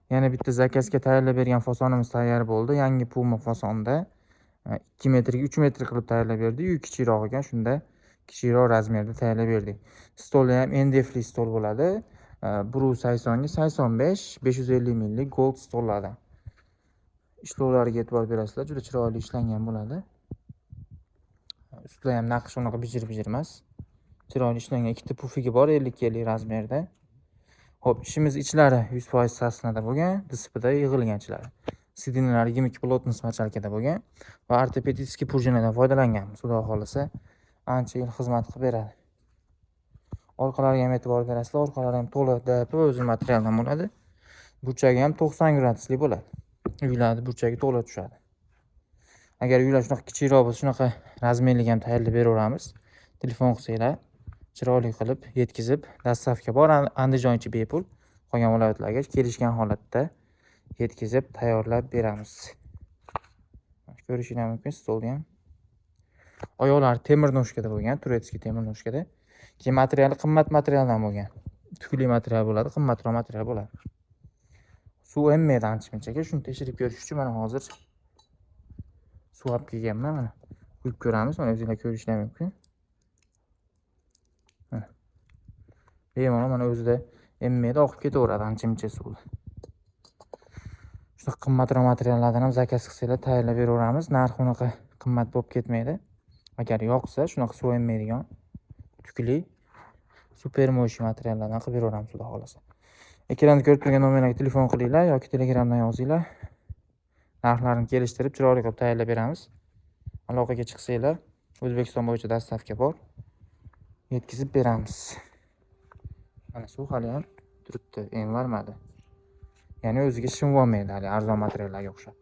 Yana bitta zakazga tayyorlab bergan fasonimiz tayyor bo'ldi. Yangi Puma fasonda 2 metrga 3 metr qilib tayyorlab berdik. Uy kichikroq ekan, shunda kichikroq razmerda tayyorlab berdik. Stoli ham MDFli stol bo'ladi. 180 ga 85, 550 mllik gold stollardan. Ishlovlariga e'tibor berasizlar, juda chiroyli ishlangan bo'ladi. Ustida ham naqsh unaqa bijir-bijir emas. Chiroyli ishlangan ikkita pufigi bor 50 ga 50 razmerda. Xo'p, ishimiz ichlari 100% sosnada bo'lgan, DSPda yig'ilgan ichlari. Сиденья lari 22 плотный мочалка da bo'lgan va ортопедический prujinadan foydalanganmiz. Xudo xohlasa, ancha yil xizmat qilib beradi. Orqalariga ham e'tibor berasizlar, orqalari ham to'la DP o'zi materialdan bo'ladi. Burchagi ham 90 gradusli bo'ladi. Uylarni burchagi to'la tushadi. Agar uylar shunaqa kichikroq bo'lsa, shunaqa razmerlik ham tayyorlab beraveramiz. Telefon qilsanglar, chiroyli qilib yetkazib, доставка bor, Andijon ichi bepul, qolgan viloyatlarga kelishgan holatda yetkazib tayyorlab beramiz. Ko'rishinglar mumkin stolni ham. Oyoqlari temir ножка da bo'lgan, турецкий temir ножка da. Keyin materiali qimmat materialdan bo'lgan. Tukli material bo'ladi, qimmatroq material bo'ladi. Suv emmaydi ancha-munchaga, shuni tekshirib ko'rish uchun mana hozir suv olib kelganman, mana quyib ko'ramiz, mana o'zinglar ko'rishinglar mumkin. Mana. Bemalol mana o'zida emmaydi, oqib ketaveradi ancha-muncha suv. Shunaqa qimmatroq materiallardan ham zakaz qilsanglar tayyorlab beraveramiz. Narxi unaqa qimmat bo'lib ketmaydi. Agar yoqsa, shunaqa suv emmaydigan tukli super мощный materiallardan qilib beraveramiz, xudo xohlasa. Ekranda ko'rib turgan nomerlarga telefon qilinglar yoki Telegramdan yozinglar. Narxlarini kelishtirib, chiroyli qilib tayyorlab beramiz. Aloqaga chiqsanglar, O'zbekiston bo'yicha доставка bor. Yetkazib beramiz. Mana suv hali ham turibdi, emvarmadi. Ya'ni o'ziga shim olmaydi hali arzon materiallarga o'xshab.